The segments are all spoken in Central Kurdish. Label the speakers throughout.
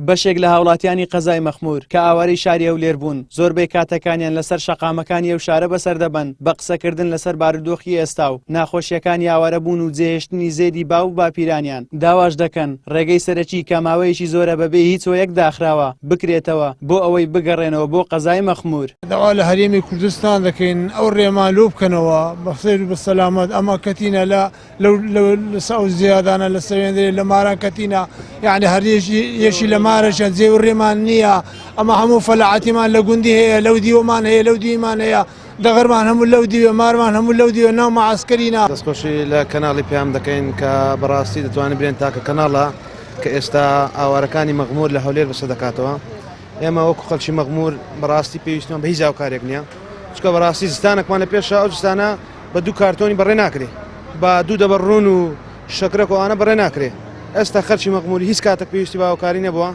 Speaker 1: بەشێک لە هاوڵاتیانی قەزای مەخموور کە ئاوارەی شاری هەولێر بوون، زۆربەی کاتەکانیان لەسەر شەقامەکانی ئەو شارە بەسەر دەبەن، بە قسەکردن لەسەر بارودۆخی ئێستا و ناخۆشییەکانی ئاوارەبوون و جێهێشتنی زێدی باو و باپیرانیان، داواش دەکەن ڕێگەی سەرەکی کە ماوەیەکی زۆرە بەبێ هیچ هۆیەک داخراوە، بکرێتەوە بۆ ئەوەی بگەڕێنەوە بۆ قەزای مەخموور.
Speaker 2: داوا لە هەرێمی کوردستان دەکەین ئەو ڕێمان لۆ بکەنەوە بە خێر و بە سەلامەت، ئەمە کەتینە لە لەو لەو لەسە ئەو زیادانە لە سەوێندرێ لە ماران کەتینە یعنی هەر یەشی لە مارەشە جێ و ڕێمان نییە ئەمە هەموو فەلاعەتیمان لە گوندی هەیە لەو دیوەمان هەیە لەو دیمان هەیە دەغرمان هەموو لەو دیوێ مارمان هەموو لەو دیوێ ناو مەعەسکەرینا.
Speaker 3: دەستخۆشی لە کەناڵی پەیام دەکەین کە بەڕاستی دەتوانین بلێن تاکە کەناڵە کە ئێستا ئاوارەکانی مەغمور لە هەولێر بەسە دەکاتەوە ئێمە وەکو خەڵکی مەغمور بەڕاستی پێویستمان بە هیچ هاوکارێک نییە چکە بەڕاستی زستانێکمان لە پێشە ئەو زستانە بە دوو کارتۆنی بەڕێ ناکرێ بە دوو دەبەر ڕوون و شەکرەک و ئەوانە بەڕێ ناکرێ ئێستا خەرکی مەغموری هیچ کاتێک پێویستی بە هاوکاری نەبووە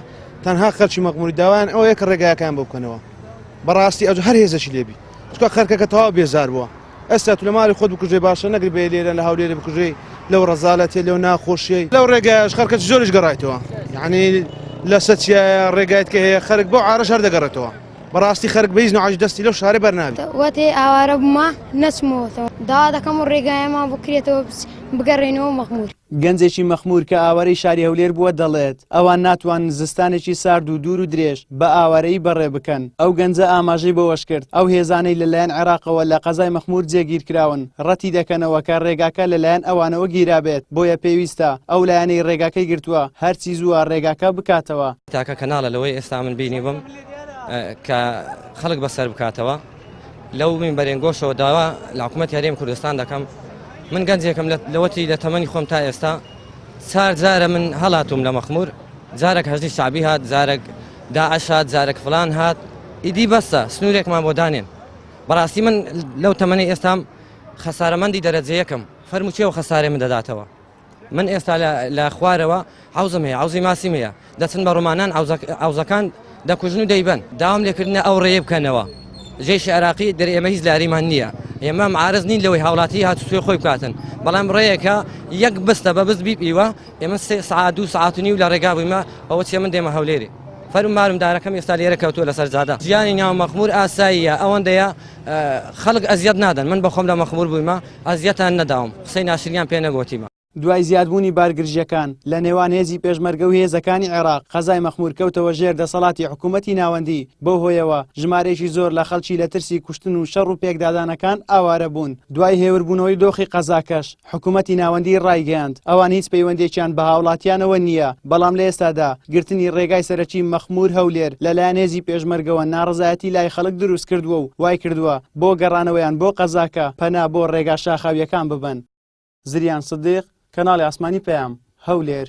Speaker 3: تەنها خەرکی مەغموری داوایان ئەوەیە کە ڕێگایەکەیان بۆ بکەنەوە بەڕاستی ئەو هەر هێزەکی لێبی چونکە خەرکەکە تەواو بێزار بووە ئێستا تو لە ماڵی خۆت بکوژێ باشە نەگری بێ لێرە لە هەولێرە بکوژێ لەو ڕەزالەتێ لەو ناخۆشیەی لەو ڕێگایش خەرکە زۆریش گەڕایتەوە یعنی لەسەر چیایە ڕێگایت کە هەیە خەرک بۆ عارەش هەر دەگەڕێتەوە بەڕاستی خەرک بە هیچ نوعەش دەستی لەو شارە بەرنابی.
Speaker 4: وەتێ ئاوارە بوومە نەچمەوەتەوە داوا دەکەم و ڕێگایەمان بکرێتەوە بگەڕێینەوە مەخموور.
Speaker 1: گەنجێکی مەخموور کە ئاوارەی شاری هەولێر بووە دەڵێت، ئەوان ناتوانن زستانێکی سارد و دوور و درێژ بە ئاوارەیی بەڕێ بکەن. ئەو گەنجە ئاماژەی بەوەشکرد، ئەو هێزانەی لەلایەن عێراقەوە لە قەزای مەخموور جێگیرکراون، ڕەتی دەکەنەوە کە ڕێگاکە لەلایەن ئەوانەوە گیرابێت، بۆیە پێویستە ئەو لایەنەی ڕێگاکەی گرتووە هەرچی زووە ڕێگاکە بکاتەوە.
Speaker 5: تاکە کەناڵە لەوەی ئێستا من بینیبم کە خەڵک بەسەر بکاتەوە لەو مینبەرێنگۆشەوە داوا لە حکوومەت هەرێم کوردستان دەکەم من گەنجێکم لەوەتی لە تەمەنی خۆم تا ئێستا چار جارە من هەڵاتوم لە مەخمور جارێک هەژدی شعبی هات جارێک داعش هات جارێک فلان هات ئیدی بەسە سنوورێکمان بۆ دانێن بەڕاستی من لەو تەمەنی ئێستام خەسارەمەندی دەرەجە یەکەم فەرموو چێ و خەسارێ من دەداتەوە من ئێستا لە خوارەوە حەوزم هەیە حەوزی ماسیم هەیە دەچن بە ڕۆمانان حەوزەکان دەکوژن و دەیبەن داوام لێکردنە ئەو ڕێیە بکەنەوە جێشی عێراقی دەر ئێمە هیچ لاریمان نییە ئێمە معارز نین لەوەی هاوڵاتی هاتوچۆی خۆی بکاتن بەڵام ڕێیەکە یەک بستە بە بست بیپیوە ئێمە سێ سعات دوو سعات و نیو لە ڕێگا بوویمە ئەوە چیە من دێمە هەولێری فەرم مارم دارەکەم ئێستا لێرە کەوتووە لەسەر جادە ژیانی ناو مەخمور ئاساییە ئەوەندەیە خەڵک ئەزیەت نادەن من بەخۆم لە مەخمور بوویمە ئەزیەتان نەداوم قسەی ناشرینیان پێ نەگۆتیمە.
Speaker 1: دوای زیادبوونی بارگرژییەکان لە نێوان هێزی پێشمەرگە و هێزەکانی عێراق، قەزای مەخموور کەوتەوە ژێر دەسەڵاتی حکوومەتی ناوەندی، بەو هۆیەوە ژمارەیەکی زۆر لە خەڵکی لە ترسی کوشتن و شەڕ و پێکدادانەکان ئاوارە بوون. دوای هێوربوونەوەی دۆخی قەزاکەش، حکوومەتی ناوەندی ڕایگەیاند، ئەوان هیچ پەیوەندییەکیان بە هاوڵاتیانەوە نییە، بەڵام لە ئێستادا گرتنی ڕێگای سەرەکی مەخموور-هەولێر لەلایەن هێزی پێشمەرگەوە ناڕەزایەتی لای خەڵک دروستکردووە و وایکردووە بۆ گەڕانەوەیان بۆ قەزاکە پەنا بۆ ڕێگا شاخاوییەکان ببەن. زریان سدیق، کەناڵی ئاسمانی پەیام، هەولێر.